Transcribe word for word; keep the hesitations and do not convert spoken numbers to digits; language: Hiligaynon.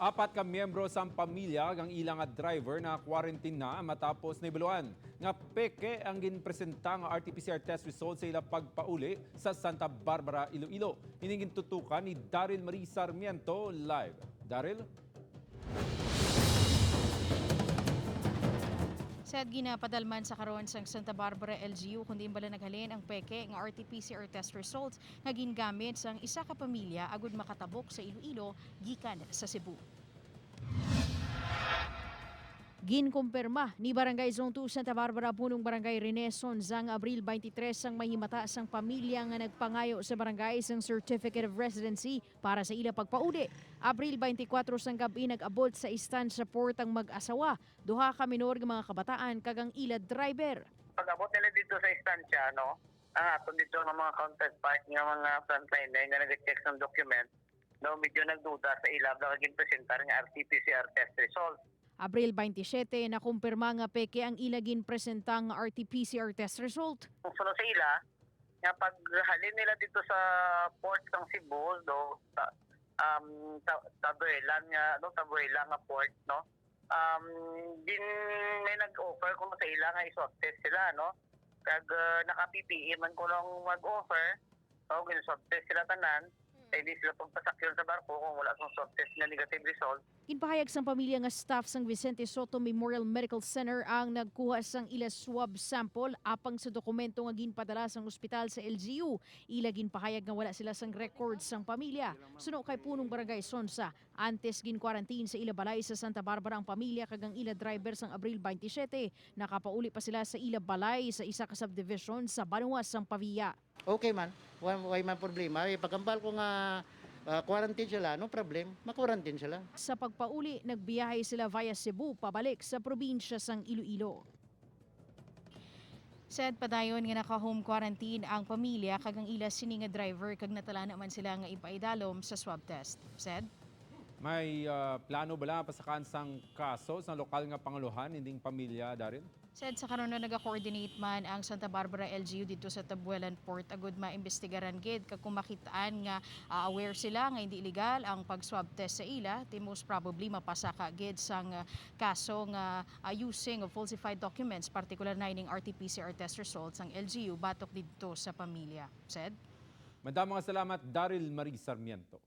Apat ka miyembro sang pamilya kag ang ila nga driver na-quarantine na matapos nahibaluan nga peke ang ginpresenta nga R T P C R test result sa ila pagpauli sa Santa Barbara, Iloilo. Ini gintutukan ni Daryl Marie Sarmiento live. Daryl? Sed, ginapadalman sa karon sang Santa Barbara L G U kundi bala naghalin ang peke nga R T P C R test result nga gingamit sang isa ka pamilya agud makatabok sa Iloilo gikan sa Cebu. Ginkumpirma ni Barangay Zone two Santa Barbara Punong Barangay Rene Sonzang Abril twenty-three sang mahimata sang pamilya nga nagpangayo sa barangay sang Certificate of Residency para sa ila pagpauli. Abril twenty-four sang gab-i nag-abot sa Estancia Port ang mag-asawa, duha ka minor nga mga kabataan kag ang ila driver. Pag-abot nila dito sa Estancia, no, ang aton dito nga mga counterpart nga mga frontliner nga nag-check ng document, no, medyo nagduda sa ila baka ginpresentar nga R T P C R test result. Abril twenty-seven, nakumpirma nga peke ang ila ginpresenta nga R T P C R test result. Ang sunod sa ila, nga paghalin nila dito sa port sang Cebu, no, sa um, ta- Tabuelan nga, no, Tabuela nga port, no. Um, din may nag-offer kuno sa ila nga i-swab test sila, no. Kag uh, naka-P P E man kuno ang mag-offer, no, gin-swab test sila tanan. Kay di sila pagpasakyon sa barko kung wala sang swab test nga negative result. Ginpahayag sang pamilya nga staff sang Vicente Sotto Memorial Medical Center ang nagkuha sang ila swab sample apang sa dokumento nga ginpadala sang ospital sa L G U. Ila ginpahayag nga wala sila sang record sang pamilya. Suno kay Punong Barangay Sonsa, antes gin-quarantine sa ila balay sa Santa Barbara ang pamilya kag ang ila driver sang Abril twenty-seven. Nakapauli pa sila sa ila balay sa isa ka subdivision sa banwa sang Pavia. Okay man. Wa, way man problema. Eh, pagkambal ko nga ah, quarantine sila, no problem. Ma-quarantine sila. Sa pagpauli, nagbiyahe sila via Cebu pabalik sa probinsya sang Iloilo. Sed, padayon nga naka-home quarantine ang pamilya kag ang ila sini nga driver kag natalana man sila nga ipaidalom sa swab test. Sed? May ah, plano bala pasakaan sang kaso sa lokal nga pangulohan ining pamilya, Daryl? Sed, sa karon, naga-coordinate man ang Santa Barbara L G U didto sa Tabuelan Port agud maimbestigaran gid kag kung makit-an nga ah, aware sila nga hindi legal ang pag-swab test sa ila, ti most probably mapasaka gid sang ah, kaso nga ah, using of falsified documents, partikular na ining R T P C R test results sang L G U batok didto sa pamilya. Sed? Madamo nga salamat, Daryl Marie Sarmiento.